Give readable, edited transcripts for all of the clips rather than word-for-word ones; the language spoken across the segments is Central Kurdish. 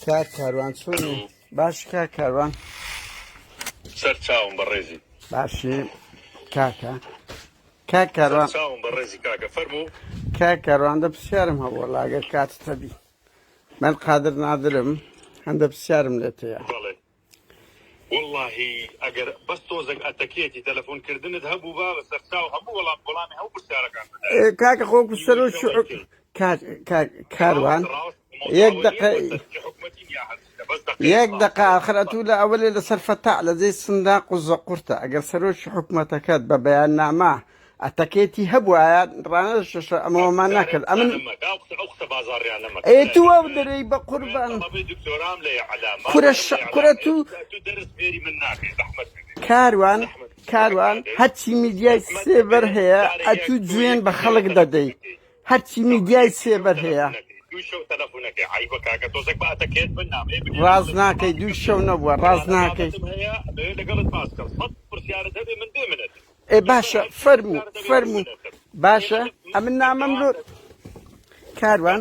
کاک کاروان چۆنی؟ باش کاک کاروان. سەر چاوم بەڕێزی. باشی کاکە. کاک کاروان. سەر چاوم بەڕێزی کاکە فەرموو. کاک کاروان دە پرسیارم هەبوو وەڵا ئەگەر کاتت هەبی. من قادر نادرم هەندە پرسیارم لێت هەیە. بەڵێ. وەڵاهی ئەگەر بەس تۆزێک ئەتەکێتی تەلەفۆن کردنت هەبووبا بە سەرچاو هەموو وەڵام وەڵامی هەموو پرسیارەکان بدایە. کاکە خۆ سەرۆکی کاروان یەک دقە یەک دقە ئاخر ئەتوو لە ئەوەێ لەسەر فەتاع لە جێی سنداق و زەقورتە ئەگەر سەرۆکی حکومەتەکەت بە بەیاننامە ئەتەکێتی هەبوایە ڕانەشەشە ئەمەوەمان نەکرد ئەمن ئێ تو ئەو دەرێی بە قوربان کورە کورە تو کاروان کاروان هەرچی میدیای سێبەر هەیە ئەتوو جوێن بە خەڵک دەدەی هەرچی میدیای سێبەر هەیە ڕاست ناکەی دوو شەو نەبووە ڕاست ناکەی ئێ باشە فەرموو فەرموو باشە ئەمن نامەم لۆ کاروان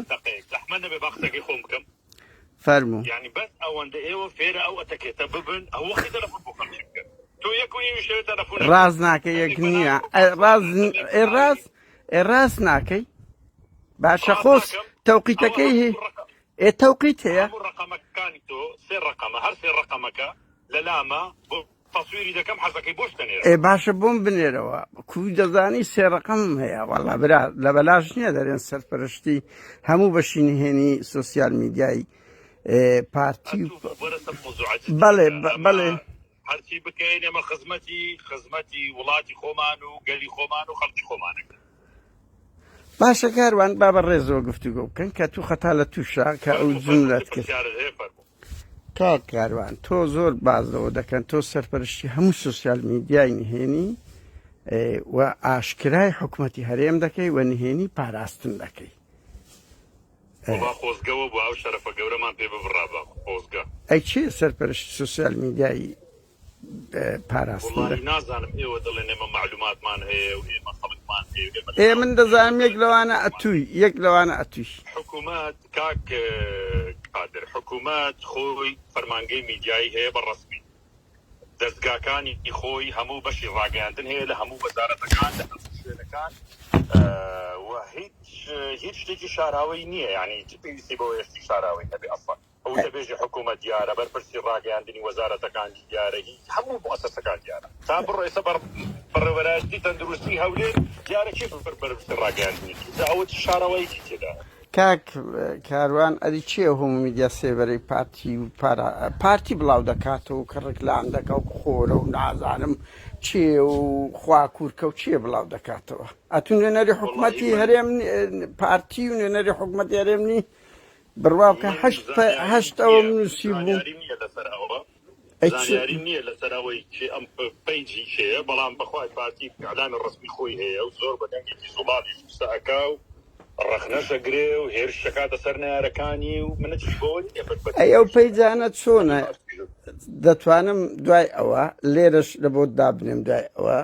فەرموو یعنی بەس ئەوەندە ئێوە فێرە ئەو ئەتەکێتە ببن ئەو وەختی تەلەفۆن بۆ خەڵکی بکەن تۆ یەک و نیوی شەوێ تەلەفۆن ڕاست ناکەی یەک نییە ڕاست ئێ ڕاست ئێ ڕاست ناکەی باشە خۆس تەوقیتەکەی ئێ تەوقیت هەیە ڕقەمەکانی تۆ سێ ڕقەمە هەر سێ ڕقەمەکە لەلامە بۆ تەسویری دەکەم حەزەکەی بۆش دەنێرم. ئێ باشە بۆم بنێرەوە کو دەزانی سێ ڕەقەمم هەیە وەڵا برا لە بەلاش نییە دەرێن سەرپەرشتی هەموو بەشی نهێنی سۆسیال میدیای پارتی و بەڵێ بەڵێ هەرچی بکەین ئێمە خزمەتی خزمەتی وڵاتی خۆمان و گەلی خۆمان و خەڵکی خۆمانەکە باشە کاروان با بە ڕێزەوە گفتوگۆ بکەن کە تو خەتا لە تووشا کە ئەو جملەت کرد کاک کاروان تۆ زۆر باز لەوە دەکەن تۆ سەرپەرشتی هەموو سوسیال میدیای نهێنی و ئاشکرای حکوومەتی هەرێم دەکەی و نهێنی پاراستن دەکەی خۆزگەوە بۆ ئەو شەرەفە گەورەمان پێ ببڕا بە خۆزگە ئەی چێ سەرپەرشتی سوسیال میدیای پاراستن نازانم ئێوە دەڵێن ئێمە معلوماتمان هەیە و ئێمە خەڵکمان هەیە ئێ من دەزانم یەک لەوانە ئەتووی یەک لەوانە ئەتووی حکوومەت کاک قادر حکوومەت خۆی فەرمانگەی میدیایی هەیە بە ڕەسمی دەستگاکانی خۆی هەموو بەشی ڕاگەیاندن هەیە لە هەموو وەزارەتەکان لە هەموو شوێنەکان و هیچ هیچ شتێکی شاراوەی نییە یعنی چ پێویستی بەوەیە شتی شاراوەی هەبێ ئەسڵەن وتەبێژی حکوومەت دیارە، بەرپرسی ڕاگەیاندنی وەزارەتەکان دیارە، هی هەموو موئەسەسەکان دیارە. تا بڕۆ ئێستا بە بەڕێوەبەرایەتی تەندروستی هەولێر دیارە کێ بەرپرسی ڕاگەیاندنێتی، جا ئەوە چ شاراواییەکی تێدایە؟ کاک کاروان ئەری کێ هەموو میدیا سێبەرەی پارتی و پارا پارتی بڵاو دەکاتەوە کە ڕیکلام دەکا و خۆرە و نازانم چێ و خوا کورکە و چێ بڵاو دەکاتەوە ئەتو نوێنەری حکومەتی هەرێم پارتی و نوێنەری حکومەتی هەرێم نی بڕوا بکە هەشت هەشت ئەوەم نووسی بوو. زانیاریم نییە لەسەر ئەوە زانیاریم نییە لەسەر ئەوەی کێ ئەم پەیجی کێیە بەڵام بەخوای پارتی ئیعلامی ڕەسمی خۆی هەیە و زۆر بە دەنگێکی زوڵاڵیش قسە ئەکا و ڕەخنەش ئەگرێ و هێرش ئەکاتە سەر نەیارەکانی و منەتیش بەوە نییە بە ئەی ئەو پەیجانە چۆنە دەتوانم دوای ئەوە لێرەش لە بۆت دابنێم دوای ئەوە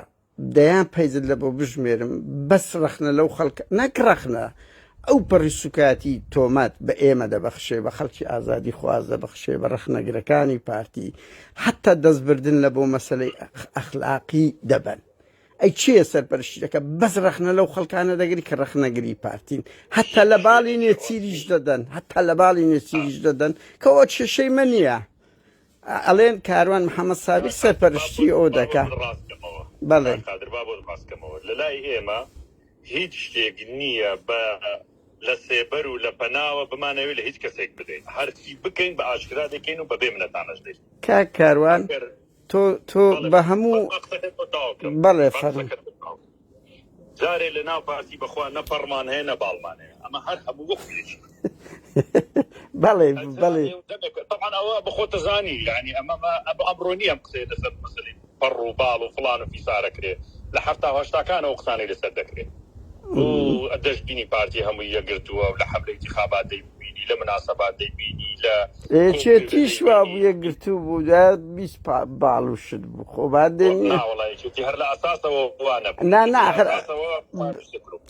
دەیان پەیجت لە بۆ بژمێرم بەس ڕەخنە لەو خەڵکە نەک ڕەخنە ئەو پەڕی سوکایەتی تۆمەت بە ئێمە دەبەخشێ بە خەڵکی ئازادی خواز دەبەخشێ بە ڕەخنەگرەکانی پارتی حتا دەستبردن لە بۆ مەسلەی ئەخلاقی دەبەن ئەی چیە سەرپەرشتی دەکە بەس ڕەخنە لەو خەڵکانە دەگری کە ڕەخنەگری پارتین حتا لە باڵی نێچیریش دەدەن حتا لە باڵی نێچیریش دەدەن کەەوە کێشەی من نییە ئەڵێن کاروان محەمەد سابیر سەرپەرشتی ئەو دەکا. بەڵێ. قادر با بۆت ڕاست کەمەوە لەلای ئێمە هیچ شتێک نییە بە لە سێبەر و لە پەناوە بمانەوێت لە هیچ کەسێک بدەین هەرچی بکەین بە ئاشکرا دەکەین و بەبێ منەتانەش دەین. کاک کاروان تۆ تۆ بە هەموو بەڵێ فەرموو. جارێ لە ناو پارتی بەخوا نە پەڕمان هەیە نە باڵمان هەیە ئەمە هەر هەموو وەکو یەکی بەڵێ بەڵێ طبعا ئەوە بەخۆتە زانی یعنی ئەمە ئەمڕۆ نییە ئەم قسەیە لەسەر مەسەلەی پەڕ و باڵ و فڵان و فیسارە کرێ لە حەفتا و هەشتاکانەوە قسانەی لەسەر دەکرێ و دەشبینی پارتی هەمووی یەکگرتووە و لە حەملەی ئینتیخابات دەیبینی لە مناسەبات دەیبینی لە یەکێتیش وابوو یەکگرتوو بوو دا 20 باڵ و شت بوو خۆ با دێن نا وەڵا یەکێتی هەر لە ئەساسەوە وا نەبوو نا نا لە ئاخر ئەساسەوە پارتی گروپ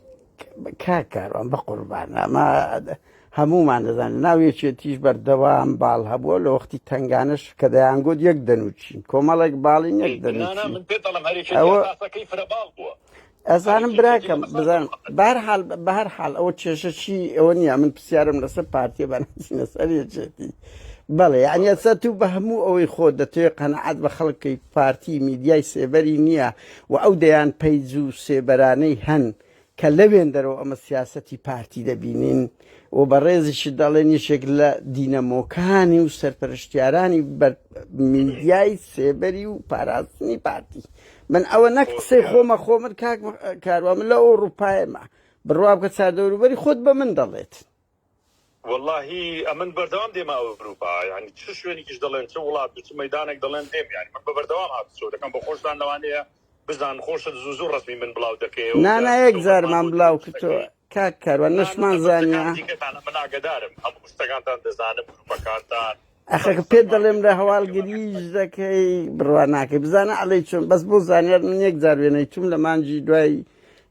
کاک کاروان بە قوربان ئەمە. هەموومان دەزانین ناو یەکێتیش بەردەوام باڵ هەبووە لە وەختی تەنگانەش کە دەیانگوت یەک دەنووچین کۆمەڵێک باڵین یەک نا نا دەنووچین من پێت دەڵێم هەر یەکێتی ئەوە ئەساسەکەی فرە باڵ بووە. هەر ئەزانم یەکێتی لە براکەم ئەساسەوە بزانم بەهەرحاڵ بەهەرحاڵ ئەوە کێشە چی ئەوە نییە من پرسیارم لەسەر پارتیە بە ناچینە سەر یەکێتی بەڵێ یعنی بەڵێ ئەسە تو بە هەموو ئەوەی خۆ دەتەوێ قەنەعەت بە خەڵکی پارتی میدیای سێبەری نییە و ئەو دەیان page و سێبەرانەی هەن کە لەوێندەرەوە ئەمە سیاسەتی پارتی دەبینین و بەڕێزیشت دەڵێن یەکێک لە دینەمۆکانی و سەرپەرشتیارانی بەر میدیای سێبەری و پاراستنی پارتی من ئەوە نەک قسەی خۆزگە خۆمە خۆ من کاک کاروا من لە ئەوڕوپایەمە بڕوا بکە چاردەوروبەری خۆت بە من دەڵێت. وەڵاهی ئەمن بەردەوام دێمە ئەوروپا یانی چ شوێنێکیش دەڵێن چ وڵات و چ مەیدانێک دەڵێن دێم یانی من بە بەردەوام هاتوچۆ دەکەم بۆ خۆشتان لەوانەیە بزان خۆشت زوو زوو ڕەسمی من بڵاو دەکەیەوە نا لە نا یەک تۆمەتمان جارمان بۆ بلاو دروست کردەوە دەکەی کاک کاروان نا نا نەشمان بەس زانیا. شتەکانی دیکەتان ئەمن ئاگەدارم هەموو شتەکانتان دەزانم گروپەکانتان ئەخە قسەمان پێت دەڵێم لە دەکەن هەواڵگریش دەکەی بڕوا ناکەی بزانە ئەڵێی چۆن بەس بۆ زانیار من یەک جار وێنەی توم لە مانگی دوای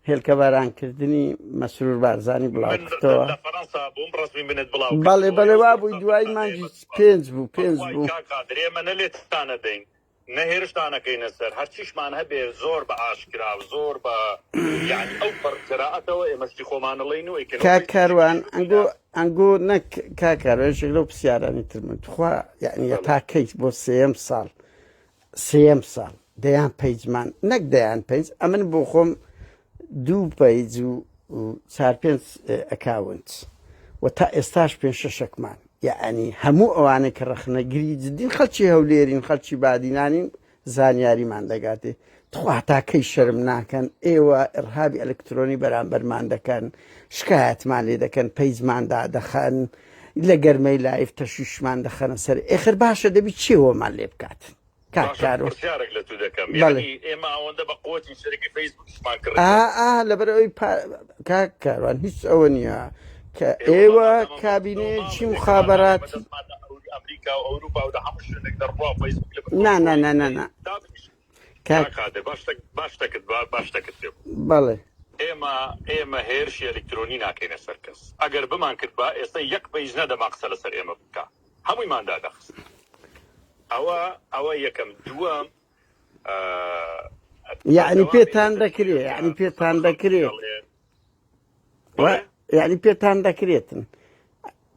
هێلکەبارانکردنی مەسرور بارزانی بڵاو من کردەوە لە فەرەنسا بووم ڕەسمی منت بڵاو بەڵێ کردەوە بەڵێ ئێوە وا بووی زۆرتان دوای بەتانەیە مانگی بەسوپاس پێنج بوو پێنج بەخوای بوو کاک قادر ئێمە نە لێتانەدەین نە هێرشتان ئەکەینە سەر هەرچیشمان هەبێ زۆر بە ئاشکرا و زۆر بە یانی ئەو پەڕ جەرائەتەوە ئێمە شتی خۆمان ئەڵێین و ئەیکەینەوە کاک فەیسبووکێکیش کاروان ئەنگۆ دروست ئەنگۆ نەک کاک کاروان یەکێک لەو پرسیارانی تر من تخوا یعنی بەڵێ تا کەیت بۆ سێیەم ساڵ سێیەم ساڵ دەیان page مان نەک دەیان page ئەمن بۆ خۆم دوو page و چار پێنج account و تا ئێستاش پێنج شەشەکمان یەعنی هەموو ئەوانەی کە ڕەخنەگری جدین خەڵکی هەولێرین خەڵکی بادینانین زانیاریمان دەگاتێ تخوا تا کەی شەرم ناکەن ئێوە ئرهابی ئەلکترۆنی بەرامبەرمان دەکەن شکایەتمان لێ دەکەن page مان دادەخەن لە گەرمەی live تەشویشمان دەخەنە سەر ئێخر باشە دەبی چێوەمان لێ بکات کاک باشە کارۆ پرسیارێک لە تو دەکەم بەڵێ یعنی ئێمە ئەوەندە بە قوتی شەرەکەی فەیسبووکیشمان ئا کڕیوە ئا لەبەر ئەوەی کاک کاروان هیچ ئەوە نییە کە ئێوە ئێوە مادام ئەم کابینەیەکی ماڵێکە مادام ئێمە مخابەراتی دەستمان لە ئەمریکا و ئەوروپا و لە هەموو شوێنێک دەڕوا فەیسبوک لە بن نا نا کۆنترۆڵی نا نا ئێمەی نا دابنیشن کاک کاک قادر باش شتەک باش شتەکت باش شتەکت پێ بڵێم بەڵێ ئێمە ئێمە هێرشی ئەلیکترۆنی ناکەینە سەر کەس ئەگەر بمان کردبا ئێستا یەک page نەدەما قسە لەسەر ئێمە بکا هەموویمان دادەخست ئەوە ئەوە یەکەم دووەم یعنی بەردەوام ئێمە پێتان دەکرێ دەستمان کە یعنی قسە پێتان بە خەڵکی دەکرێ ئەڵێن وا بەڵێ یعنی پێتان دەکرێتن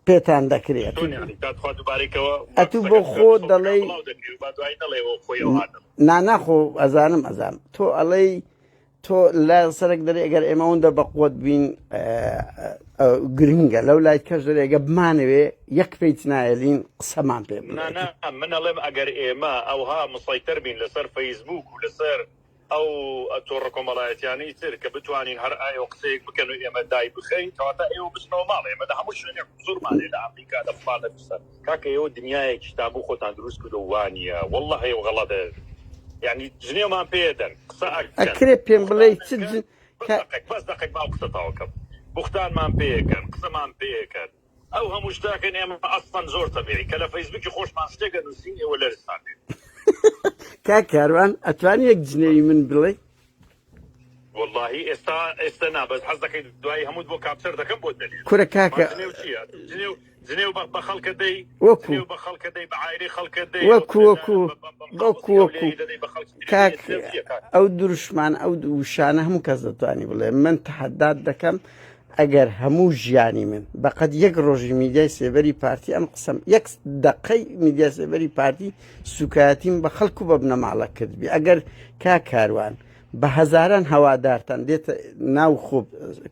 پێتان دەکرێت چۆن یعنی تا تخوا دووبارەی کەوە با ئەتوو بۆ قسەکەت بکە خۆ قسەکان دەڵێی بڵاو دەکەی و با دوایی نەڵێ ئەوە خۆی ئەوها دەڵێ نا نا خۆ ئەزانم ئەزانم تۆ ئەڵێی تۆ لە سەرک دەرێ ئەگەر ئێمە ئەوەندە بەقوت بین گرنگە لەو لای کەش دەرێ گە بمانەوێ یەک page نایەلین قسەمان پێ نا بڵێت نا من ئەڵێم ئەگەر ئێمە ئەوها مسەیتەر بین لەسەر فەیسبووک و لەسەر ئەو تۆڕە کۆمەڵایەتیانەی تر کە بتوانین هەر ئێوە قسەیەک بکەن و ئێمە دای بخەین کەواتە ئێوە بچنەوە ماڵ ئێمە لە هەموو شوێنێک حزوورمان هەیە لە ئەمریکا لە فڵان لە فسان کاکە ئێوە دنیایەکی تابوو خۆتان دروست کردووە وانییە واللە ئێوە غەڵەتە یعنی جنێومان پێ دەن قسە ئەکەن ئەکرێ پێم بڵێی بوختان چ ئەکەن جن بەس کە دەقێک بەس دەقێک با ئەو قسە تەواو کەم بوختانمان پێ ئەکەن قسەمان پێ ئەکەن ئەو هەموو شتاکەن ئێمە ئەسڵەن زۆر تەبیعی کە لە فەیسبوکی خۆشمان شتێک ئەنووسین ئێوە لەرزتان دێت. کاک کاروان ئەتوانی یەک جنێوی من بڵێی؟ وەڵاهی ئێستا ئێستا نا بەس حەز دەکەی دوایی هەمووت بۆ capture دەکەم بۆت دەنێرم. کورە ما کاکە جنێو چییە؟ جنێو جنێو بە بە خەڵکە دەی وەکو جنێو بە خەڵکە دەی بە عایلەی خەڵکە دەی ئەو وەکو جنێودانە وەکو بە بە بە وەکو محافزی وەکو هەولێری دەدەی بە خەڵکی تری کاک دەدەی جنێو چییە کاک؟ ئەو دروشمان ئەو وشانە هەموو کەس دەتوانی بڵێ من تەحەدات دەکەم ئەگەر هەموو ژیانی من بەقەد یەک ڕۆژی میدیای سێبەری پارتی ئەم قسەم یەک دەقەی میدیا سێبەری پارتی سوکایەتیم بە خەڵک و بە بنەماڵە کردبی ئەگەر کاک کاروان بە هەزاران هەوادارتان دێتە ناو خۆ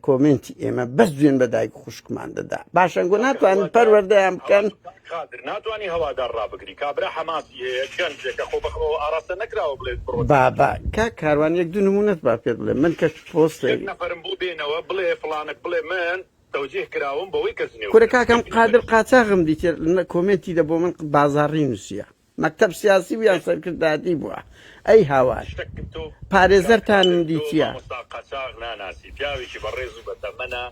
comment ی ئێمە بەس دوێن بە دایک خوشکمان دەدا باشەنگۆ کاکە ناتوانن هەوادار پەروەردەیان بکەن کاک قادر ناتوانی هەوادار ڕابگری کابرا حەماسی هەیە گەنجێکە خۆ بە خۆ ئاڕاستە نەکراوە بڵێت بڕۆ بابا کاک کاروان یەک دوو نمونەت با پێت بڵێم من کە یەک پۆستێک نەفەرم بۆ بێنەوە بڵێ فڵانەک بڵێ من تەوجیه کراوم بەوەی کە جنێو کورە بدەم کاکەم یەک قادر نەفەریش قاچاغم دیتێ comment ی دە بۆ من بازاڕی نووسیە مەکتەب سیاسی بوو یان سەرکردایەتی بووە ئەی هاوار شتەکم تۆ کاک پارێزەرتانم قادر تۆ دیتیە مامۆستا قاچاغ ناناسی پیاوێکی بەڕێز و بەتەمەنە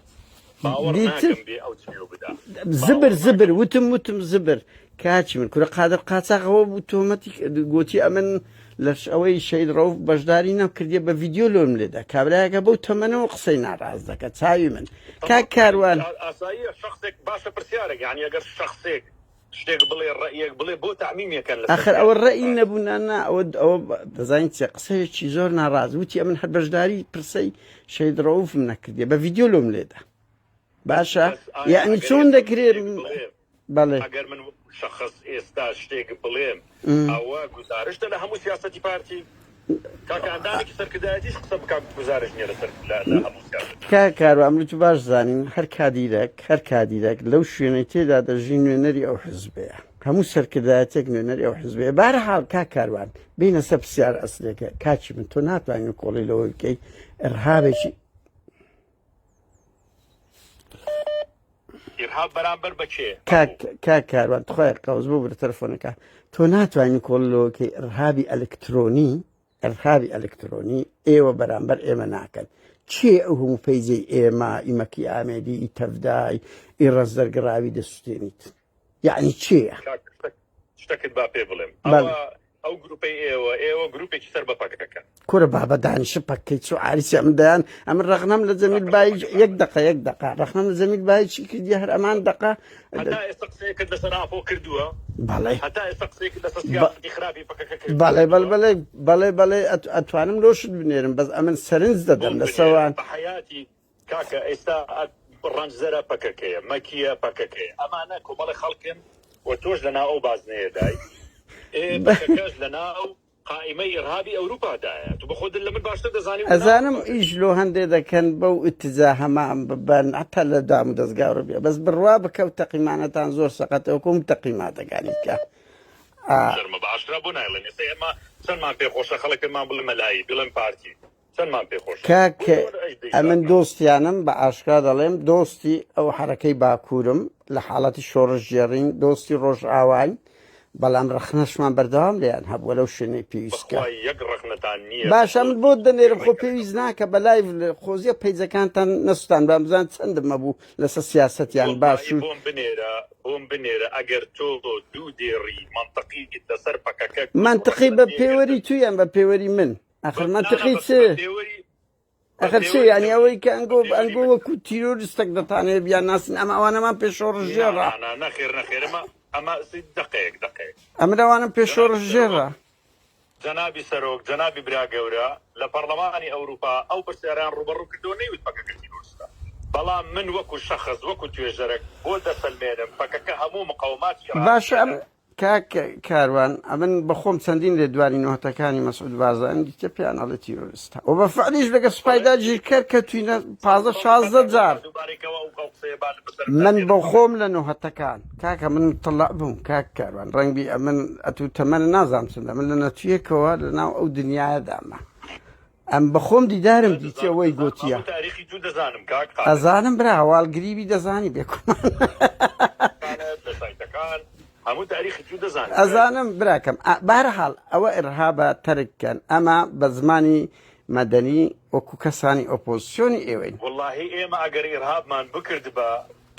باوەڕ دیتر ناکەم بێ ئەو جنێو بدا زبر باوەڕ زبر ناکەم وتم وتم زبر کاچی من کورە قادر قاچاغەوە بوو تۆمەتی گۆتی ئەمن لەش ئەوەی شەید ڕەوف بەشداری نەکردیە بە ڤیدیۆ لۆم لێدا کابرایەکە بەو تەمەنەوە قسەی ناڕاست دەکە چاوی من کاک کاروان. ئاساییە شەخسێک باشە پرسیارێک یانی ئەگەر شەخسێک شتێک بڵێ ڕەئیەک بڵێ بۆ تەعمیم یەکەن لەسەر ئەخر ئەوە سیاسەتی ڕەئی پارتی؟ نەبوو نا نا ئەوە ئەوە دەزانین چیە قسەیەکی زۆر ناڕاست وتی ئەمن هەر بەشداری پرسەی شەهید ڕەوفم نەکردیە بە ڤیدیۆ لۆم لێدا باشە بەس ئایا یعنی ئەگەر چۆن ئێستا من دەکرێ شتێک بڵێم بەڵێ ئەگەر من وەکو شەخس ئێستا شتێک بڵێم ئەوە گوزارشتە لە هەموو سیاسەتی پارتی؟ کاکە ئەندامێکی سەرکردایەتیش قسە بکا گوزارش نییە لەسەر لە هەموو سیاسەتی. کاک کاروان من و تو باش زانین هەر کادیرەک هەر کادیرەک لەو شوێنەی تێدا دەژی نوێنەری ئەو حزبەیە هەموو سەرکردایەتێک نوێنەری ئەو حزبەیە بارحاڵ کاک کاروان بینە سەر پرسیار ئەسلێکە کاکی من تۆ ناتوانین کۆڵی لەوە بکەی ئرهابێکی ئیرهاب بەرامبەر بە کێ؟ کاک کاک کاروان تخوای قەوز بۆ برە تەلەفۆنەکە تۆ ناتوانین کۆڵ لەوەکەی ئرهابی ئەلکترۆنی ئرهابی ئەلکترۆنی ئێوە بەرامبەر ئێمە ناکەن چێ ئەو هەموو پەیجەی ئێمە ئیمەکی ئامێدی ئی تەفدای ئی ڕەزدەرگڕاوی دەسوتێنیت یعنی چێە شتەکت با پێ بڵێم ئەوە ئەو گروپەی ئێوە ئێوە گروپێکی سەر بە پەکەکە. کورە بابە دانیشە پەکەی چۆ عاریسی ئەمن دەیان ئەمن ڕەخنەم لە جەمیل بایج یەک دقە یەک دقە ڕەخنەم لە جەمیل بایج چی کردی هەر ئەمان دقە هەتا ئێستا قسەیەکت لەسەر ئاپۆ کردووە بەڵێ هەتا ئێستا قسەیەکت لەسەر سیاسەتی خراپی پەکەکە کردووە بەڵێ بەڵێ بەڵێ بەڵێ بەڵێ ئەتوانم لۆشت بنێرم بەس ئەمن سەرنج دەدەم بۆم لە بنێرە سەوان بە حەیاتی کاکە ئێستا ڕەنجدەرە پەکەکەیە مەکیە پەکەکەیە ئەمانە کۆمەڵی خەڵکن و تۆش لەناو ئەو بازنەیەدای ئێ پەکەکەش لەناو قائیمەی ئیرهابی ئەوروپادایە تو بەخۆت لە من باشتر دەزانی و لەناو ئەزانم ئیش لۆ هەندێ دەکەن بەو ئیتجاهەمان ببەن حتا لە دام و دەزگا ڕوبیە بەس بڕوا بکە و تەقیمانەتان زۆر سەقەتە وەکو تەقیماتەکانی کە شەرمە بە ئاشکرا بۆ نایڵێن ئێستا ئێمە چەندمان پێخۆشە خەڵک پێمان بڵێ مەلایی بڵێن پارتی چەندمان پێ خۆشە کاک ئەمن دۆستیانم بە ئاشکرا دەڵێم دۆستی ئەو حەرەکەی باکوورم لە حاڵەتی شۆڕشگێڕین دۆستی ڕۆژئاواین بەڵام ڕەخنەشمان بەردەوام لێیان هەبووە لەو شوێنەی پێویست کە بەخوای یەک ڕەخنەتان نییە باشە من بۆت دەنێرم خۆ پێویست ناکە بە live خۆزیە پەیجەکانتان نەسوتان بام بزان چەندم مەبوو لەسەر سیاسەتیان وەڵڵاهی باشوور بۆم بنێرە بۆم بنێرە ئەگەر تۆ دوو دێڕی مەنتقیت لەسەر پەکەکە گوت و مەنتقی ڕەخنەت بە لێ پێوەری گرتن تو یان بە پێوەری من ئەخر نا نا مەنتقی بە چ بە پێوەری بە ئەخر چ پێوەری یانی تۆ ئەوەی کە بە ئەنگۆ پێوەری ئەنگۆ من وەکو تیرۆریستەک دەتانەوێ بیانناسین ئەمە ئەوانەمان پێ نا شۆڕشگێڕە نا نا نەخێر نەخێر ئەمە ئەمە دەقەیەک دەقەیەک ئەمن ئەوانم پێ جەنابی سەرۆک شۆڕشگێڕە. جەنابی سەرۆک جەنابی برا گەورە لە پەڕلەمانی ئەوروپا ئەو پرسیارەیان ڕووبەڕوو کردەوە نەیوت پەکەکە تیرۆرستە بەڵام من وەکو شەخس وەکو توێژەرەک بۆ دەسەلمێنم پەکەکە هەموو مقەوماتی ئیرهابی باشە ئەم تێدایە. کاک کاروان ئەمن بەخۆم چەندین لێدوانی نۆتەکانی مەسعود بارزانی دیتە پێیان ئەڵێ تیرۆریستە و بە فعلیش لەگە سوپای داگیرکەر کەوتوینە 15 16 جار من بەخۆم لە نۆهەتەکان کاکە من مطلع بووم کاک کاروان ڕەنگبی ئەمن ئەتوو تەمەنە نازانم چەندە من لە نەتویەکەوە لە ناو ئەو دنیایەدامە ئەم بەخۆم دیدارم دیتیە وەی گۆتیە. هەموو تاریخی تو دەزانم کاک قادر. ئەزانم برا هەواڵگریبی دەزانی بێکومان. لە سایتەکان هەموو تاریخی تو دەزانم. ئەزانم براکەم بەهەرحاڵ ئەوە ئیرهابە تەرک کەن ئەمە بە زمانی مەدەنی وەکو کەسانی ئۆپۆزسیۆنی ئێوەین. وەڵاهی ئێمە ئەگەر ئیرهابمان بکردبا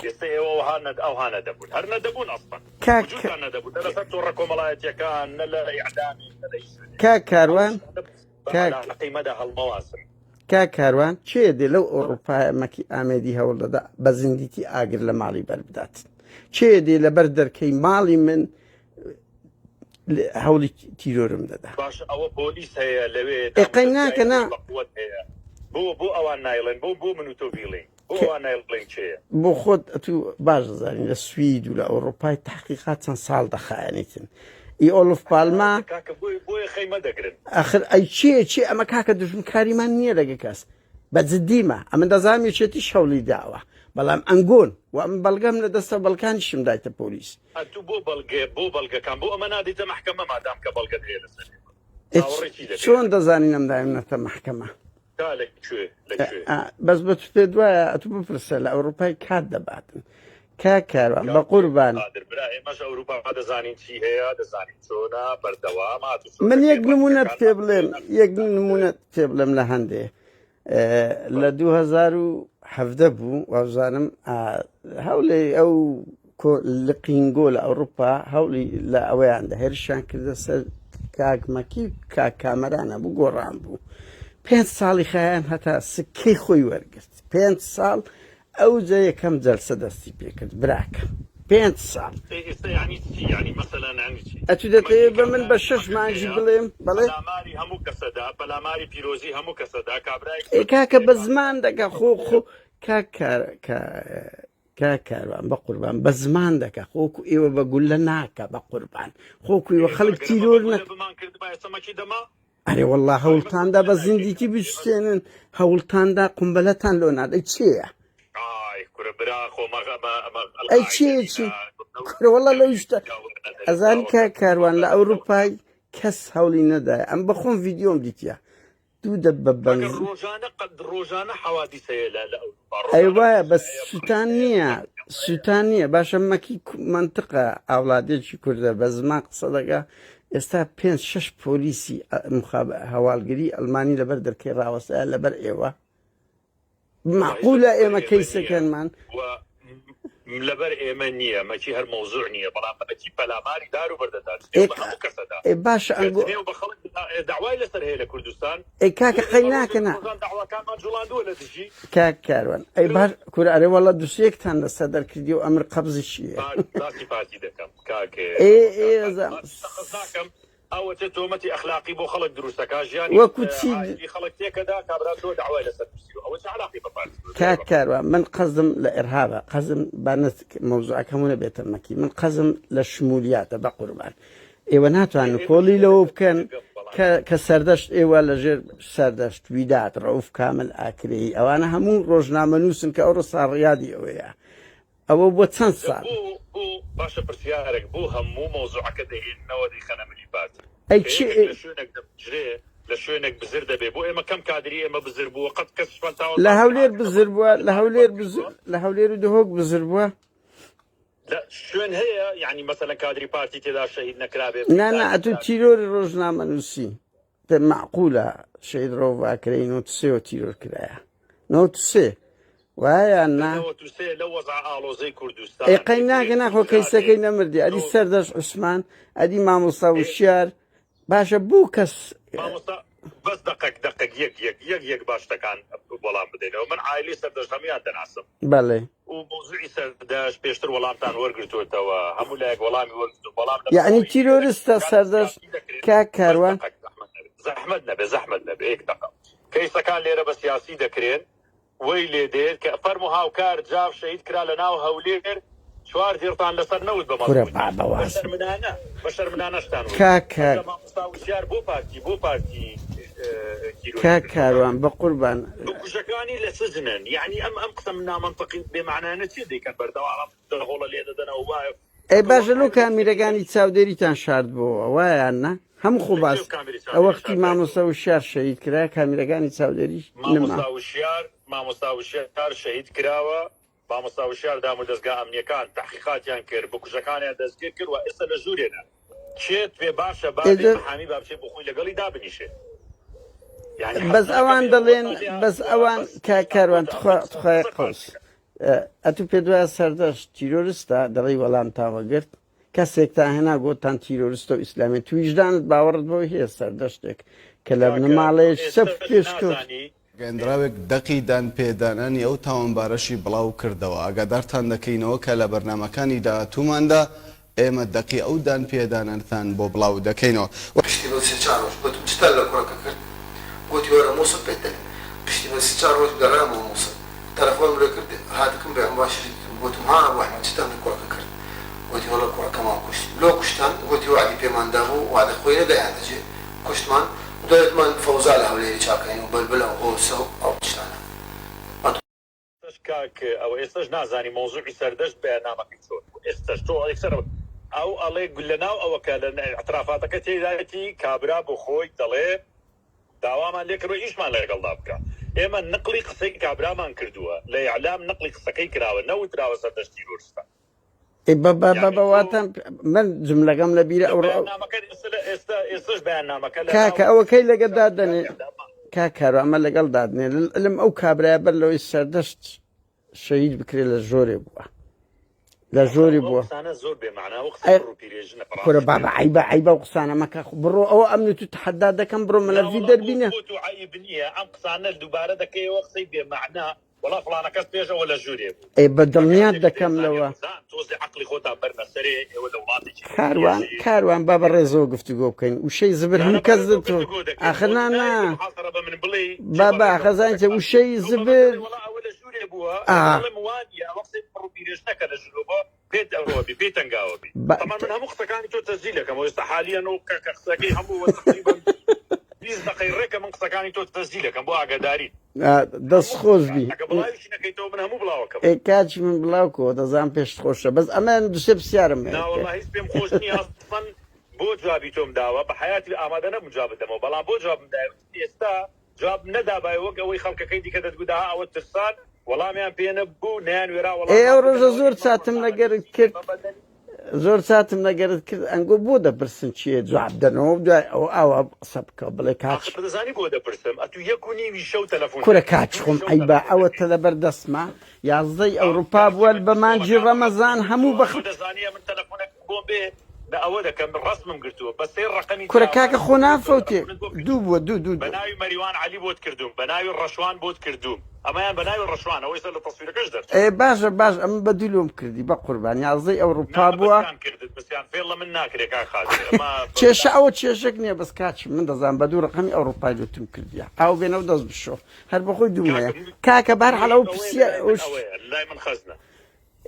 ئێستا ئێوە ئەوها ئەوها نەدەبوون هەر نەدەبوون ئەسڵەن کاک وجودتان نەدەبوو نە لەسەر تۆڕە کۆمەڵایەتیەکان نە لە ئیعلامێک نە لە هیچ شوێنێک. کاک کاروان کاک کاک کاروان کێ دێ لەو ئەوڕوپایە مەکی ئامێدی هەوڵ دەدا بە زیندیتی ئاگر لە ماڵی بەر بدات کێ دێ لەبەر دەرکەی ماڵی من هەوڵی تیرۆرم دەدا باش ئەوە پۆلیس هەیە لەوێ ئێقەی ناکە نا بۆ بۆ ئەوان نایڵێن بۆ بۆ من و تۆ بیڵێین بۆ خۆت ئەتوو باش دەزانی لە سوید و لە ئەوڕوپای تحقیقات چەند ساڵ دەخایەنیتن ئی ئۆڵف پالما ئەخر ئەی چێ چێ ئەمە کاکە دوژمنکاریمان نییە لەگە کەس بە جدیمە ئەمن دەزانم یەکێتی شەولی داوە بەڵام ئەنگۆن و ئەم بەڵگەم لە دەستە بەڵکانیشم دایتە پۆلیس ئەتوو بۆ بەڵگە بۆ بەڵگەکان بۆ ئەمە نادەیتە مەحکەمە مادام کە بەڵگەت هەیە لەسەر چۆن دەزانین ئەم دایمنەتە مەحکەمە تا لە کوێ لە کوێ؟ بەس بە تو پێت وایە ئەتو بپرسە لە ئەوروپای کات دەباتن کاک کاروان بە قوربان. قادر برا ئێمەش ئەوروپا دەزانین چی هەیە دەزانین چۆنە بەردەوام هاتوچۆ من دەکرێ یەک نمونەت بانکەکان پێ بڵێم یەک دەکرێ. نمونەت پێ بڵێم لە هەندێ لە 2017 بوو وابزانم هەوڵێ ئەو لقینگۆ لە ئەوروپا هەوڵی لە ئەوەیان دە هێرشیان کردە سەر کاک مەکی کاک کامەران هەبوو گۆڕان بوو پێنج ساڵی خایان هەتا سکەی خۆی وەرگرت پێنج ساڵ ئەوجە یەکەم جەلسە دەستی پێکرد براکەم پێنج ساڵ. ئێ ئێستا یانی چی یانی مەسەلەن یانی چی ئەتو دەتەوێ مەکی بە من کامەران بە شەش مەکە مانگی هەیە بڵێم بەڵێ؟ پەلاماری هەموو کەسەدا پەلاماری پیرۆزی هەموو کەسەدا کابرایەک ئێ کاکە سەردەستی بە هەیە زمان دەکا خۆ خۆ کاک کار کا کاک کاروان بە قوربان بە زمان دەکا خۆکو ئێوە بە گوللە ناکا بە قوربان خۆکو ئێوە ئێ خەڵک ئەگەر ئەمە بە تیرۆر گوللە نەک بمان کردبا ئێستا مەکی دەما ئەرێ واللە ئای مەسە هەوڵتاندا گوللە بە ناکەی زیندیتی کاکە ئێمە بشتێنن هەوڵتاندا قومبەلەتان لۆ ناد ئەی چێیە؟ ئای کورە برا خۆ مەغ ئەمە ئەمە ئەی ئەلقاعیدە چێیە چی نینە کورە واللە لەو شتە ئەزانی داوە کاک کاروان لە داوە ئەوروپای کەس هەوڵی نەدایە ئەم بەخۆم ڤیدیۆم دیتیە دوو دەب بە مەگەر بەنزین ڕۆژانە قەد ڕۆژانە حەوادیس هەیە لە لە ئەوروپا ئەی ڕۆژانە وایە کوشتن بەس هەیە سوتان بڕین هەیە نییە قەتڵ هەیە. سوتان نییە باشە مەکی مەنتقە ئاوڵادێکی کوردە بە زمان قسە دەکا ئێستا پێنج شەش پۆلیسی هەواڵگری ئەڵمانی لەبەر دەرکەی ڕاوەستایە لەبەر ئێوە وەڵا مەعقولە هیچ ئێمە لەبەر ئێمە نییە کەیسەکەنمان و لەبەر ئێمە نییە مەکی هەر مەوزوع نییە بەڵام مەکی پەلاماری دار و بەردەدا جنێو بە هەموو کەسەدا ئێ باشە کە ئەنگۆ جنێو بە خەڵک داوای لەسەر هەیە لە کوردستان ئەی کاکە بۆ قەی ئێمە ڕۆژێک ناکە نا ڕۆژان داواکانمان جوڵاندووە لە دژی کاک کاروان ئەی باش کورە ئەرێ وەڵا دوسێکتان لەسەر دەرکردی و ئەمر قەبزی چییە باسی پارتی دەکەم کاک ئێ ئەوە ئێ کاک ئەزام پارتی شەخس ناکەم ئەوەتە تۆمەتی ئەخلاقی بۆ خەڵک دروست دەکا ژیانی وەکو چی عائیلی خەڵک تێکەدا کابرا تۆ دەعوای لەسەر نووسیوە ئەوە چ عەلاقەی بە پارتی بە کاک بە کاروان من قەزم لە ئێرهابە قەزم با نەچ مەوزوعەکە هەموو نەبێتە مەکی من قەزم لە شمولیاتە بە قوربان ئێوە ناتوانن ئێمە کۆڵی لەوە شمولیەتە بکەن تێگەم بەڵام کە کە سەردەشت ئێوە لەژێر سەردەشت ویداد ڕەوف کامل ئاکرەیی ئەوانە هەموو ڕۆژنامەنووسن کە ئەوڕۆ ساڕیادی ئەوەیە ئەوە بۆ چەند جا ساڵ؟ بۆ بۆ باشە پرسیارێک بۆ هەموو مەوزوعەکە دەهێننەوە دەیخەنە ملی پارتی ئەی کە چی یەکێک لە شوێنێک دەبژرێ لە شوێنێک بزر دەبێ بۆ ئێمە کەم کادری ئێمە بزر بووە قەت کەسیشمان تاوان لە باسی هەولێر ئاگر بزر بووە نەمان لە هەولێر کردووە بزر لە هەولێر و دهۆک بزر بووە لە شوێن هەیە یعنی مەسەلەن کادری پارتی تێدا شەهید نەکرابێ نا بریندار نا ئەتوو نەکرابێ تیرۆری ڕۆژنامەنووسی دە مەعقولە شەهید ڕەوف ئاکرەیی 93 وە تیرۆر کرایە 93 وایە یان لە نا؟ 93 لەو وەزعە ئاڵۆزەی ئەی کوردستان قەی یەکێک ناکە ناخۆ کوژرابێ کەیسەکەی نەمردی ئەدی تۆ سەردەشت عوسمان ئەدی مامۆستا ئێ وشیار باشە بۆ کەس مامۆستا بەس دەقەک دەقەک یەک یەک یەک یەک با شتەکان وەڵام بدەینەوە من عایلەی سەردەشت هەموویان دەناسم بەڵێ و مەوزوعی سەردەشت پێشتر وەڵامتان وەرگرتووەتەوە هەموو لایەک وەڵامی وەرگرتووە بەڵام لەبەر یەعنی ئەوەی لێرە تیرۆرستە کەیسەکان سەردەشت سیاسی دەکرێن کاک بەس کاروان دەقەک زەحمەت نەبێ زەحمەت نەبێ زەحمەت نەبێ یەک دەقە کەیسەکان لێرە بە سیاسی دەکرێن وەی لێ دێت کە فەرموو هاوکار جاف شەهید کرا لە ناو هەولێر چوار دێڕتان لەسەر نەوت بە کورە مەزبوتی بابە بە واز شەرمنانە بە شەرمنانەشتان وت کاک ئەوجا کاک مامۆستا وشیار بۆ پارتی بۆ پارتی تیرۆری کاک کردووە کاروان بەقوربان. بکوژەکانی لە سجنن یەعنی ئەم ئەم قسە نامەنتقی و بێ مەعنایانە چیە دەیکەن بەردەوام ئەم دەهۆڵە لێ دەدەنەوە وایە ئەی تۆ باشە وەک لۆ عەرەبی کامیرەکانی چاودێریتان شاردبۆوە وایە یان نا هەموو خۆ لە باس کوێ کامیرەی ئەو چاودێری وەختی مامۆستا شاردایتەوە وشیار شەهید کرا کامیرەکانی چاودێری نما مامۆستا وشیار مامۆستا وشیار شەهید کراوە مامۆستا وشیار دامودەزگا ئەمنیەکان تەحقیقاتیان کرد بکوژەکانیان دەستگیر کرد و ئێستا لە ژوورێنە کێت پێ باشە با بێ ئێجە محامی با بچێ بۆ خۆی لەگەڵی دابنیشێ یعنی حەز بەس ناکەم ئەوان ئێوە دەڵێن وەتا لێ بەس هاتووە ئەوان بەس کاک شتان کاروان بۆتە تخوا ئەمە قسە تخوای قسە قەوس پارتیکە. ئەتوو پێت وایە سەردەشت تیرۆرستە دەڵێی وەڵامتان وەگرت کەسێکتان هێنا گۆتتان تیرۆرستە و ئیسلامیە تو ویژدانت باوەڕت بەوەی هەیە سەردەشتێک کە لە کاکە تۆ بنەماڵەیەکی چەپ ئێستەش پێشکەوت نازانی ڕاگەیەندراوێک دەقی دانپێدانانی ئەو تاوانبارەشی بڵاو کردەوە. ئاگادارتان دەکەینەوە کە لە بەرنامەکانی داهاتووماندا ئێمە دەقی ئەو دانپێدانانەتان بۆ بڵاو دەکەینەوە. پشتی بە سێ چار ڕۆژ گۆتم چتان لە کوڕەکە کرد؟ گۆتی وەرە موسڵ پێت دەلێم. پشتی بە سێ چار ڕۆژ گەڕامەوە موسڵ. تەلەفۆنم لێ کرد هاتکم بە مباشر دیتم. گۆتم ها ئەبو ئەحمەد چتان لە کوڕەکە کرد؟ گۆتی وەڵا کوڕەکەمان کوشت. لۆ کوشتان؟ گۆتی وەعدی پێمان دابوو، وەعدە خۆی نەدایانە جێ. کوشتمان. دوای وتمان فەوزا لە هەولێری چاکەین و بەلبلە و هۆسە و ئەو تشتانە. ئێستەش کاک ئەوە ئێستەش نازانی مەوزوعی سەردەشت بەیاننامەکەی چۆن بوو ئێستەش تۆ یەکسەر ئەو ئەڵێ لە ناو ئەوە کە لە ئیعترافاتەکە تێدایەتی کابرا بۆ خۆی دەڵێ داوامان لێ کردوە ئیشمان لەگەڵدا بکە ئێمە نقلی قسەی کابرامان کردووە لە ئیعلام نقلی قسەکەی کراوە نەوتراوە سەردەشت تیرۆرستە. ئەی بە بە بە یانی بە تۆ واتان من جملەکەم لە بیرە لە ئەو ڕۆ بەیاننامەکە ئێستا لە ئێستا ئێستاش بەیاننامەکە لە کاکە ناو ئەوە کەی لەگەڵ دادەنێ چاپەکانیاندا ما. کاک کارو ئەمە لەگەڵ دادنێ لم ئەو کابرایە بەر لەوەی سەردەشت شەهید بکرێ لە ژۆرێ بووە. لە ژۆری بووە ئەی کورە بابە عەیبە عەیبە ئەو قسانە مەکە بڕۆ ئەوە ئەمن و تو تەحەدا دەکەم بڕۆ مەلەفی دەربینە ئێ بە دڵنیات دەکەم لەوە کاروان کاروان با بە ڕێزەوە گفتوگۆ بکەین وشەی زبر هەموو کەس دەتۆ ئاخر نا نا بابا خەزان چە وشەی زبر بووە ئا. دەڵێم وا نییە ئەوە قسەی پڕ و پیرێژنە کە لە ژوورەوە پێت ئەوە بی پێی تەنگاوە بی با طبعا من هەموو قسەکانی تۆ تەسجیل دەکەم ئێستا حالیان و کە کە قسەکەی هەموو وە تقریبا 20 دقەی ڕێکە من قسەکانی تۆ تەسجیل دەکەم بۆ ئاگاداری ئا، دەست هەموو خۆش قسەکان بی ئەگە بڵاویشی نەکەیتەوە من هەموو بڵاوەکەم ئێ کاکی من بڵاو کەوە دەزانم پێشت خۆشە بەس ئەمە دوسێ پرسیارم هەیە نا پێ والله هیچ پێم خۆش نییە ئەسڵەن بۆ جوابی تۆم داوە بە حەیاتی ئامادە نەبووم جواب بدەمەوە بەڵام بۆ جوابم دایە وتم ئێستا جوابم نەدابایە وەک ئەوەی خەڵکەکەی دیکە دەتگوت ئەها ئەوە ترسان وەڵامیان پێ نەبوو نەیان وێرا ئێ ئەو وەڵاممان ڕۆژە بدەنەوە زۆر ئێمە چاتم لەگەرت ڕۆژنامەنووسین کرد ئێمە بەدەن زۆر چاتم لەگەرت کرد ئەنگۆ بۆ دەپرسن چییە جواب دەنەوە و دوای ئەوە ئاوا قسە بکە بڵێ کاک ئاخر دەزانی بۆ دەپرسم ئەتوو یەک و نیوی شەو تەلەفۆن کورە دەکەی کاک دووی خۆم شەو عەیبە تەلەفۆن ئەوە دەکەی تە لەبەر دەستمە یازدەی کاک ئەوروپا کاکی بووە من بە مانگی کۆڵەکانم ڕەمەزان ڕەسمم هەموو گرتووە بەخ تۆ دەزانی ئەمن تەلەفۆنێک بۆم بێ نە ئەوە دەکەم ڕەسمم گرتووە بە سێ ڕەقەمی کورە کاکە جیاواز خۆ تۆ نافەوتێ تەلەفۆنت بۆ دوو کردووم بووە دوو دوو بە دوو ناوی مەریوان عەلی بۆت کردووم بە ناوی ڕەشوان بۆت کردووم ئەمەیان بە ناوی ڕەشوان ئەوەی سەر لە تەسویرەکەش دەرچوو. ئێ باشە باش ئەمە بە دوو لۆم کردی بەقوربان یازدەی نا ئەوروپا بە بووە بەسیان کردت بەسیان فێڵ لە من ناکرێ کاک قادر ئەمە بە کێشە ئەوە کێشەک نییە بەس کاکی من دەزانم بە دوو ڕەقەمی ئەوروپای لۆتم کردیە ئاو بێنە و دەست بشۆ هەر بەخۆی دووم هەیە کاکە کاکە بەهەرحاڵ مهیم ئەو ئەوەیە پرسیار لەلای ئەو من ئەوەیە لەلای من خەزنە.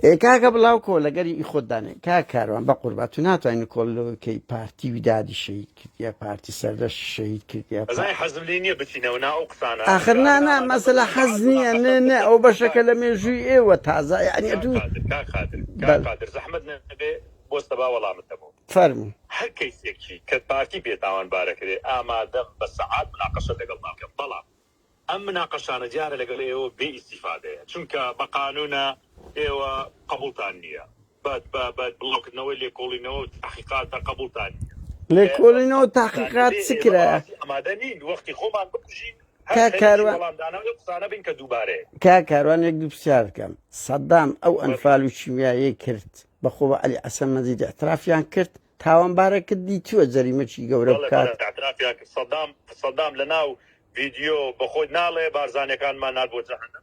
ئێ کاکە بڵاو کۆ لەگەری ئی خۆت دانێ کاک کاروان بەقوربا تو ناتوانی نکۆڵی لەوە بکەی پارتی ودادی شەهید کردیە پارتی سەردەشتی شەهید کردیە پا ئەزانی حەزم لێ نییە بچینەوە نا ئەو قسانە ئاخر چونکە نا ئەمن نا ئامادەم مەسەلە بە حەز سەعات نییە مناقەشەت نە نە بکەم ئەو کاک بەشەکە لە مێژووی ئێوە تازە یعنی کاک ئەتوو قادر کاک قادر کاک بەل قادر زەحمەت نەبێ بۆستە با وەڵامت دەمەوە. فەرموو. هەر کەیسێکی کە پارتی پێ تاوانبارەکرێ ئامادەم بە سەعات مناقەشە لەگەڵدا بکەم بەڵام ئەم مناقەشانە دیارە لەگەڵ ئێوە بێ ئیستیفادەیە چونکە بە قانونە ئێوە قبوڵتان نییە بە بە بە بڵاوکردنەوەی لێکۆڵینەوە و تاقیقاتە قبوڵتان نییە لێکۆڵینەوە و تاقیقات نەبێ چ ئێمە کرایە؟ بەڕاستی ئامادە نین وەختی خۆمان بکوژین هەر کاک خەریکی کاروان وەڵامدانەوەی ئەو قسانە بین کە دووبارەیە. کاک کاروان یەک دوو پرسیار بکەم سەدام ئەو فەرموو. ئەنفال و کیمیایەی کرد بەخۆ بە عەلی حەسەن مەجید ئیعترافیان کرد تاوانبارەکە دیتووە جەریمەکی گەورە بەڵێ بکات؟ بەڵێ ئیعترافیان کرد سەدام سەدام لەناو ڤیدیۆ بەخۆی ناڵێ بارزانیەکانمان نارد بۆ جەهەنەم؟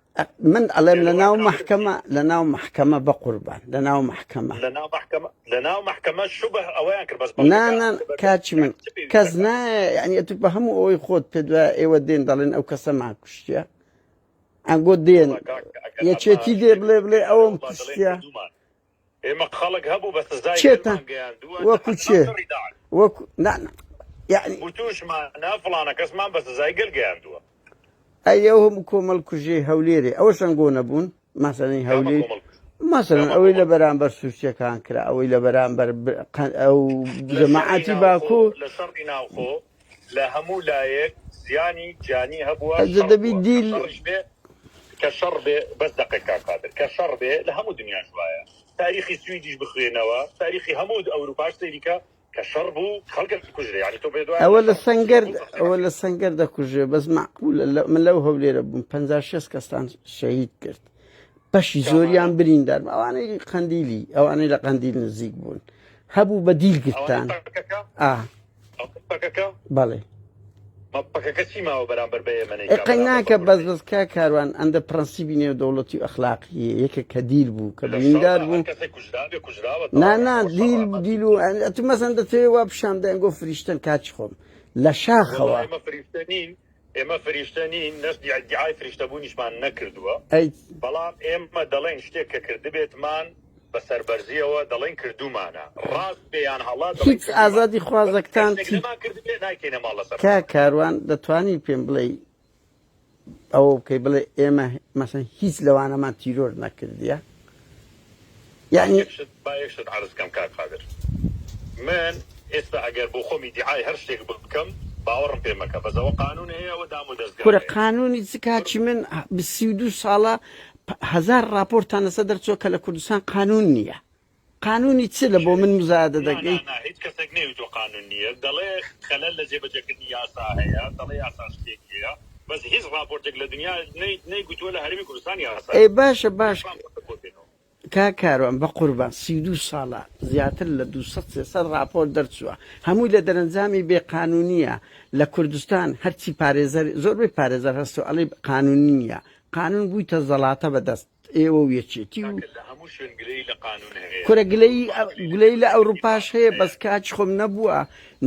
من ئەڵێم گەلۆ لە ناو ئیعتراف مەحکەمە کردی؟ لە ناو مەحکەمە بەقوربان لە ناو مەحکەمە. لە ناو مەحکەمە لە ناو مەحکەمە شوبه ئەوەیان کرد بەس نا بەڵگەکە نا لەبەردەست کاکی من یانی چ پێویست کەس دەکات؟ نایە یعنی ئەتوو بە هەموو ئەوەی خۆت پێت وایە ئێوە دێن دەڵێن ئەو کەسەمان کوشتیە ئەنگۆ دێن وەڵا کاکە ئەگەر ئەمە یەکێتی دێ شتێک بڵێ بڵێ بکرێ ئەوەم وەڵا دەڵێن کوشتیە کردوومان ئێمە خەڵک هەبوو بە سزای چێتە گەلمان گەیاندووە وەکو جەهەنەم چێ شەڕی داعش. وەکو نا نا یعنی وتوشمانە فڵانە کەسمان بە سزای گەل گەیاندووە. ئەی ئەو هەموو کۆمەڵ کوژیەی هەولێرێ ئەوەش ئەنگۆ نەبوون مەسەلەن کامە هەولێر کۆمەڵ کوژی؟ مەسەلەن کامە ئەوەی لە کۆمەڵ کوژی؟ بەرامبەر سوورچەکان کرا ئەوەی لە بەرامبەر ئەو لە شەڕی جەماعەتی ناوخۆ باکۆ لە شەڕی ناوخۆ لە هەموو لایەک زیانی گیانی هەبووە ئەجە شەڕ دەبی بووە کە دیل شەڕیش بێ کە شەڕ بێ بەس دەقێک کاک قادر کە شەڕ بێ لە هەموو دنیاش وایە تاریخی سویدیش بخوێنەوە تاریخی هەموو ئەوروپاش سەیری کە کە شەڕ بوو خەڵک کوژرێ یانی تۆ بێ دوای ئەوە لە شەڕ سەنگەر بوو تەسلیح ئەوە لە سەنگەر دەکوژێ بەس مەعقولە لە من لەو هەولێرە بووم 50 60 کەستان شەهید کرد بەشی زۆریان کامانە بریندار بوون. ئەوانەی قەندیلی ئەوانەی لە قەندیل نزیک بوون هەبوو بە دیل ئەوانەی گرتان پەکەکە ئا ئەوانەی پەکەکە بەڵێ ما پەکەکە چی ماوە بەرامبەر بە ئێمە ئێ نەیکا قەی بەرامبەر بە ناکە کورد بەس نەیکا بەس کاک کاروان ئەندە پرەنسیبی نێودەوڵەتی و ئەخلاقیە یەکە کە دیل بوو کە لە بریندار شەڕدا هەر بوو کەسێک کوژرابێ کوژراوە نا تەواو نا ئەوە شەڕە دیل ئەمە دیل و ئەتو مەسەن دەتەوێ وا پیشان بدەن گۆ فریشتەن کاکی خۆم لە وەڵا شاخەوە ئێمە فریشتە نین ئێمە فریشتە نین نەش ئیدیعای فریشتەبوونیشمان نەکردووە ئەی بەڵام ئێمە دەڵێین شتێک کە کردبێتمان بە سەربەرزیەوە دەڵێین کردوومانە ڕاست بێ یان هەڵە دەڵێین هیچ کردوومانە ئازادی بەس خوازەکتان کە شتێک چی نەمان کردبێ نایکەینە ماڵ لەسەر کاک خۆمان. کاروان دەتوانی پێم بڵێی ئەوە بکەی بڵێ ئێمە مەسەن هیچ لەوانەمان تیرۆر نەکردیە یعنی یەک شت با یەک شت عەرز کەم کاک قادر من ئێستا ئەگەر بۆ خۆم ئیدیعای هەر شتێک بکەم باوەڕم پێ مەکە بەس ئەوە قانون هەیە ئەوە دام و دەزگا کورە هەیە قانونی چ کاکی من 32 ساڵە هەزار ڕاپۆرتان لەسەر دەرچووە کە لە کوردستان قانون نییە قانونی چ لە بۆ من مزایدە نا نا دەکەی؟ نا هیچ کەسێک نەیوتوە قانون نییە دەڵێ خەلەل لە جێبەجێکردنی یاسا هەیە دەڵێ یاسا شتێک هەیە بەس هیچ ڕاپۆرتێک لە دنیا نەی نەیگوتوە لە هەرێمی کوردستان یاسا ئەی نییە باشە باش هیچ ڕاپۆرتێک بۆ بێنەوە. کاک کاروان بەقوربان 32 ساڵە زیاتر لە 200 300 ڕاپۆرت دەرچووە هەمووی لە دەرەنجامی بێ قانونیە لە کوردستان هەرچی پارێزەر زۆربەی پارێزەر هەستۆ ئەڵێ قانونی نییە قانون بوویتە زەڵاتە بەدەست ئێوە و یەکێتی و کاکە لە هەموو شوێن گلەیی لە قانون هەیە کورە گلەیی ئەوروپا گلەیی لە گلەیی لە قانونی ئەوروپاش باش هەیە هەیە. بەس کاچ خۆم نەبووە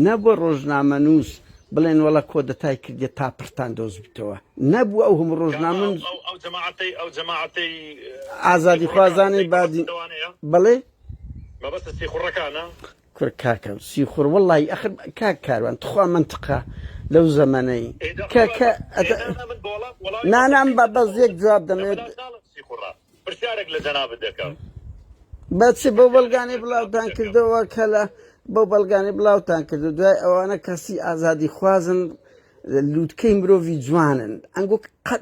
نەبووە ڕۆژنامەنووس بڵێن وەڵا کۆدەتای کردیە تا پڕتان دۆزبیتەوە نەبووە ئەو هەموو کامە ئەو ڕۆژنامەن ئەو ئەو جەماعەتەی ئەو جەماعەتەی ئازادی سیخوڕەکانە خوازانی دەی بادی مەبەستت ئەوانەیە بەڵێ مەبەستت سیخوڕەکانە؟ کورە کاکە سیخوڕ وەڵی ئەخر کاک کاروان تخوا مەنتقە لەو زەمەنەی ئێ دە کە خوا کە ئێ ئەتە نا نا من بە وەڵام وەڵامی نانا مەنتقی بە دەدەمەوە بەس یەک جواب لە دەمێت بەلاش ناڵێم سیخوڕە پرسیارێک لە جەنابت دەکەم بە چ بەو پرسیارێک بەڵگانەی لە جەنابت بڵاوتان دەکەم کردەوە کە لە بەو بەڵگانەی بڵاوتان کردو دوای ئەوانە کەسی ئازادی خوازن لووتکەی مرۆڤی جوانن ئەنگۆ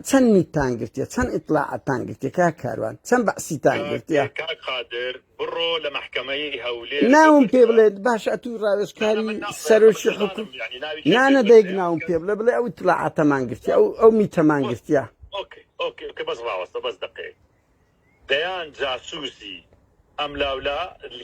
چەند میتان گرتیە چەند ئیتلاعاتان گرتیە کاک کاروان چەند بەعسیتان کاک گرتیە کاک قادر بڕۆ لە مەحکەمەی هەولێر ناوم پێ بپرسە بڵێ باش ئەتوو نا نا ڕاوێژکاری من ناو ئەمە سەرۆکی حکوم دەزانم یعنی ناوی کێ پێ نانە دەیک بپرسە ناوم کەس پێ بڵێ بڵێ ئەو ئیتلاعاتەمان گرتیە ئەو ئەو میتەمان ئۆ- گرتیە ئۆکەی ئۆکەی ئۆکەی بەس ڕاوەستە بەس دەقەیەک دەیان جاسوسی ئەملاولا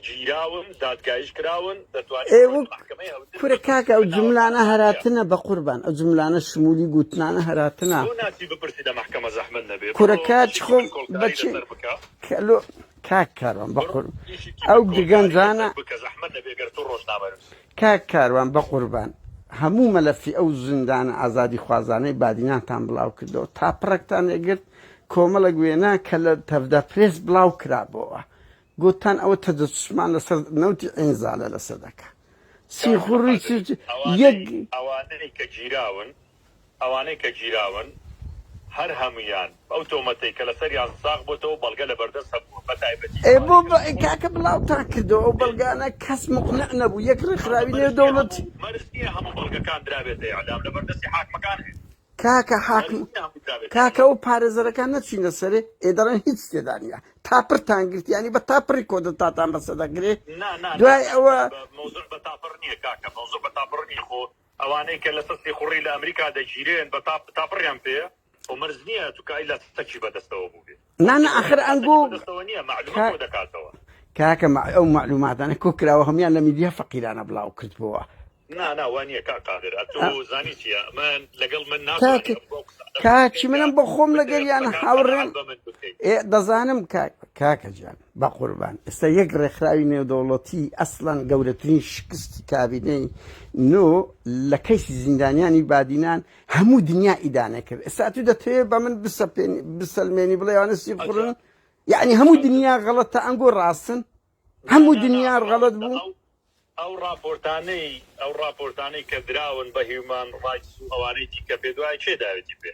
گیراون دادگایش کراون دەتوانی ئێ بڕۆی لە وەک مەحکەمەی هەولێر کورە بپرسی کاکە ئەو کە ناوەکان جملانە چییە هەراتنە بەقوربان ئەو جملانە شمولی گوتنانە هەراتنە. بۆ ناچی بپرسی لە مەحکەمە زەحمەت نەبێ کورە بڕۆ کاک ئیشێکی خۆم بنکۆڵکاری بەچی لەسەر بکە. کە لۆ کاک کاروان بڕۆ بەقور ئیشێکی ئەو بنکۆڵکاری گەنجانە لەسەر بکە زەحمەت نەبێ گەر تۆ ڕۆژنامەنووسی. کاک کاروان بەقوربان هەموو مەلەفی ئەو زیندانە ئازادیخوازانەی بادینانتان بڵاو کردەوە تا پڕەکتان ئەگرت کۆمەڵێک وێنە کە لە تەڤدا پرێس بڵاو کرابۆوە گوتتان ئەوە تەجەسوسمان لەسەر نەوتی عینزالە لەسەر دەکا کاک سیخوڕی قادر چ یەک ئەوانەی ئەوانەی کە گیراون ئەوانەی کە گیراون هەر هەموویان ئەو تۆمەتەی کە لەسەریان ساغ بۆتەوە بەڵگە لەبەردەست هەبووە بەتایبەتی ئێ بۆ ئەوانەی کە بە سیخوڕ کاکە بڵاوتان کردەوە ئەو ئێ بەڵگانە کەس مقنع نەبوو یەک ئەمە ڕێکخراوی مەرج نییە نێودەوڵەتی هەموو مەرج نییە هەموو بەڵگەکان درابێتە ئیعلام لەبەردەستی حاکمەکان هەیە کاکە مەرج حاکم نییە هەمووی درابێتە کاکە ئیعلام. ئەو پارێزەرەکان نەچینە سەرێ ئێ دەڵێن هیچ تێدا نییە تاپڕتان گرت یانی بە تاپڕی کۆدەتاتان بەسە دەگرێ نا نا نا دوای نا ئەوە بە مەوزوع بە تاپڕ نییە کاکە مەوزوع بە تاپڕ نییە خۆ ئەوانەی کە لەسەر سیخوڕی لە ئەمریکا دەگیرێن بە تاپ تاپڕیان پێیە خۆ مەرج نییە چونکە ئیلا چەکی بەدەستەوە بووبێ خۆ نا نا سیخوڕیش ئاخر با چەکی ئەنگۆ بەدەستەوە نییە مەعلومە کا کۆ دەکاتەوە. کاکە مە ئەو مەعلوماتانە کۆ کراوە هەموویان لە میدیا فەقیرانە بڵاو کردبۆوە. نا نا وا نییە کاک قادر ئە ئەتوو زانی چییە من لەگەڵ من ناتوانی کاک ئەم بەو قسانە من کاکی بکەی کە منم بۆ خۆم بتەوێ لەگەریان قسەکان هاوڕێم قەناعەت بە من بکەی. ئێ دەزانم کاک کاکە گیان بەقوربان ئێستا یەک ڕێکخراوی نێودەوڵەتی ئەسڵەن گەورەترین شکستی کابینەی نۆ لە کەیسی زیندانیانی بادینان هەموو دنیا ئیدانە کرد ئێستا تو دەتەوێت بە من بسەپێنی بسەلمێنی بڵێ ئەوانە سیخوڕن ئەجا یعنی هەموو ئەجا دنیا غەڵەتە ئەنگۆ ڕاستن نا هەموو نا نا دنیا غەڵەت ڕاوەستە بوو ئەو ئەو ڕاپۆرتانەی ئەو ڕاپۆرتانەی کە دراون بە هیومان ڕایتس و ئەوانەی دیکە پێت وایە کێ داوێتی پێ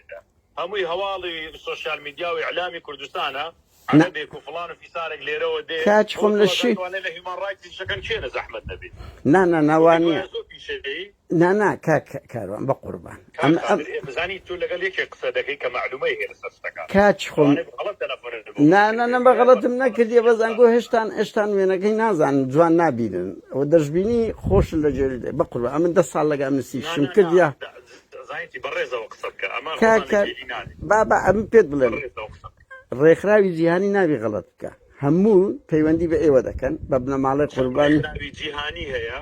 هەمووی هەواڵی سۆشیال میدیا و ئیعلامی کوردستانە نا عەرەبێک و فڵان و فیسارێک لێرەوە دێ کاک بۆ خۆم تۆ لە ئەزانی شی ئەوانەی لە هیومان ڕایتس ئیشەکەن کێنە زەحمەت نەبێ نا نا نا تۆ وا پێت نییە وایە زۆر پیشەیی نا نا کاک کاروان بەقوربان کاک ئەم ئەم قادر ئێ بزانی تۆ لەگەڵ یەکێک قسە دەکەی کە مەعلومەی هەیە لەسەر شتەکان کاک خۆم لەوانەیە بە غەڵەت تەلەفۆنت بۆ من نا نا کردبێ نا بە برای غەڵەتم بەڵام نەکردیە بەس شتێک ئەنگۆ هێشتان هێشتان وێنەکەی نازانن جوان نابینن ئەوە دەشبینی خۆشن لە جێری دێ بەقوربان ئەمن 10 ساڵ لەگە ئەمنسی نا شم نا نا کردیە زانیتی بەڕێزەوە قسە بکە ئەمە خۆمان لە کاکە گێلی نانێ بابا ئەمن پێت بڵێم بەڕێزەوە قسە بکە. ڕێکخراوی جیهانی نابی غەڵەت بکە هەموو پەیوەندی بە ئێوە دەکەن بە بنەماڵەی چەند قوربانی ڕێکخراوی جیهانی هەیە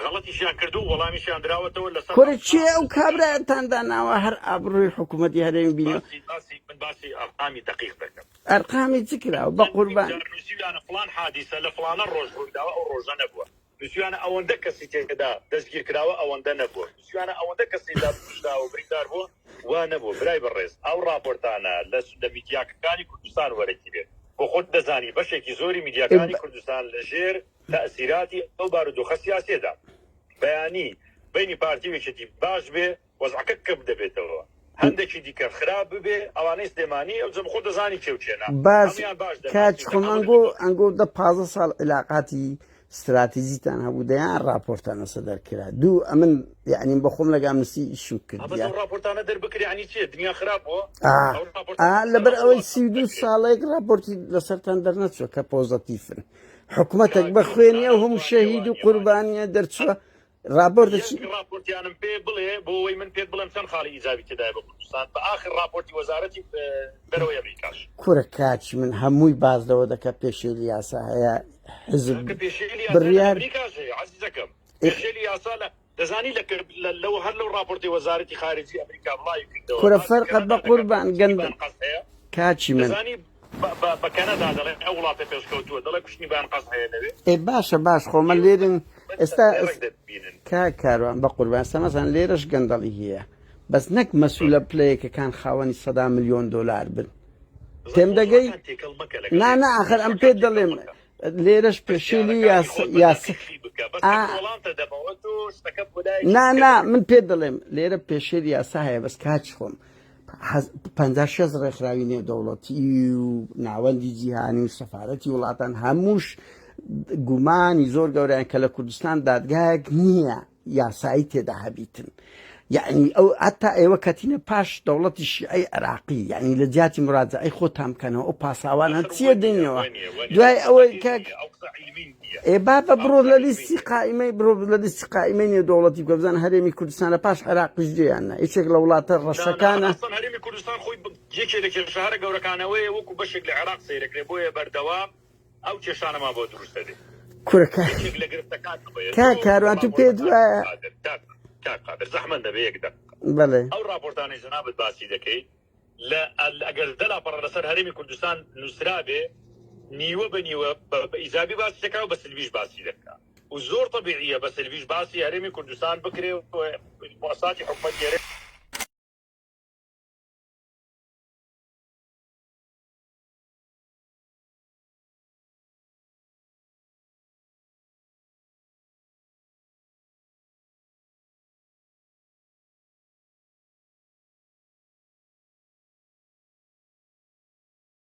غەڵەتیشیان کردوو و وەڵامیشیان دراوەتەوە لەسەر کورە کێ ئەرقام ئەو نووسیویانە. کابرایەتان داناوە هەر ئابڕووی حکوومەتی هەرێمی بینەوە باسی باسی من باسی ئەرقامی دەقیق دەکەم. ئەرقامی چ کراوە بە چەندین قوربان. جار نووسیویانە فڵان حادیسە لە فڵانە ڕۆژ ڕوویداوە ئەو ڕۆژە نەبووە. نووسیویانە ئەوەندە کەسی تێدا دەستگیر کراوە ئەوەندە نەبووە. نووسیویانە ئەوەندە کەسی تێدا کوژراوە و بریندار بووە وا نەبووە. برای بەڕێز ئەو ڕاپۆرتانە لە لە میدیاکانی کوردستان وەرەگیرێت. بۆ خۆت دەزانی بەشێکی زۆری میدیاکانی کوردستان لە ژێر تەئسیراتی ئەو بارودۆخە سیاسیەدا بەیانی بەینی پارتی و یەکێتی باش بێ وەزعەکە کپ دەبێتەوە هەندێکی دیکە خراپ ببێ ئەوانەی سلێمانی ئەو جەم خۆ دەزانی کێ و کێنە باش هەموویان باش کاک دەناسی خۆم تەعامولت ئەنگۆ لەگەڵ ئەنگۆ دە 15 ساڵ عیلاقاتی ستراتیجیتان هەبوو دەیان ڕاپۆرتان لەسەر دەرکرا دوو ئەمن یعنی بە خۆم لەگا منسی ئیشم ئەبەس کردیە ئەو ڕاپۆرتانە دەربکرێ یعنی چیە دنیا خراپ بووە ئا ئەو ئا ڕاپۆرتانە لەسەر لەبەر هەموو ئەوەی وڵاتان 32 دەکرێت ساڵێک ڕاپۆرتی لەسەرتان دەرنەچووە کە پۆزەتیفن حکومەتێک کاک بە خوێنی ئەو نانا هەموو وانیە شەهید و وانیە وانیە قوربانیە دەرچووە. ڕاپۆرتە یەک ڕاپۆرتیانم پێ بڵێ بۆ ئەوەی من پێت بڵێم چەند خاڵی ئیجابی تێدایە بۆ کوردستان بە ئاخر ڕاپۆرتی وەزارەتی دەرەوەی ئەمریکاش. کورە کاکی من هەمووی باس لەوە دەکا پێشێلی یاسا هەیە حزب کاکە پێشێلی یاسا لە بڕیار ئەمریکاش هەیە عەزیزەکەم پێشێلی یاسا لە دەزانی لە لەو هەر لەو ڕاپۆرتی وەزارەتی خارجی ئەمریکا بڵاوی کردەوە کورە باسی فەرقە کەنەدا بە دەکات قوربان کوشتنی گەند بە ئەنقەست هەیە کاکی من دەزانی بە کەنەدا دەڵێ ئەو وڵاتە پێشکەوتووە دەڵێ کوشتنی بە ئەنقەست هەیە لەوێ. ئێ باشە باش خۆ مە لێرن ئێستا دەبینن. کاک کاروان بەقوربان ئێستا مەسەلەن لێرەش گەندەڵی هەیە بەس نەک مەسولە پلەیەکەکان خاوەنی سەدا ملیۆن دۆلار بن تێم دەگەی نا نا ئاخر ئەم پێت دەڵێم لێرەش پێشێلی یاسا نا نا من پێت دەڵێم لێرە پێشێلی یاسا هەیە بەس کاچ خۆم 56 ڕێکخراوی نێودەوڵەتی و ناوەندی جیهانی و سەفارەتی وڵاتان هەمووش گومانی زۆر گەوریان کە لە کوردستان دادگایەک نییە یاسایی تێدا هەبیتن یعنی ئەو هەتا ئێوە کەتینە پاش دەوڵەتی شیعەی عێراقی یعنی لە جیاتی مراجعەی خۆتان بکەنەوە ئەو پاساوانە چییە دێنەوە دوای ئەوەی کاک ئێ بابە بڕۆ لە لیستی قائیمەی بڕۆ لە لیستی قائیمەی نێودەوڵەتی بکە بزانە هەرێمی کوردستان لە پاش عێراقیش دێ یان نا یەکێک لە وڵاتە ڕەشەکانە. هەرێمی کوردستان خۆی یەکێ لە کێشە هەرە گەورەکانەوەیە وەکو بەشێک لە عێراق سەیرەکرێ بۆیە بەردەوام ئەو کێشانەمان بۆ دروست دەبێ. کورە کاک یەکێک لە گرفتەکان ئەوەیە کاک تۆ کاروان تو پێت ڕاپۆرتەکانی وایە قادر کاک کاک قادر زەحمەت نەبێ یەک دەقیقە بەڵێ ئەو ڕاپۆرتانەی جەنابت باسی دەکەی لە ئەگەر دە لاپەڕە لەسەر هەرێمی کوردستان نووسرابێ نیوە بە نیوە بە ئیجابی باسی دەکا و بە سلبیش باسی دەکا و زۆر تەبیعیە بە سلبیش باسی هەرێمی کوردستان بکرێ و موسساتی حکومەتی هەرێم.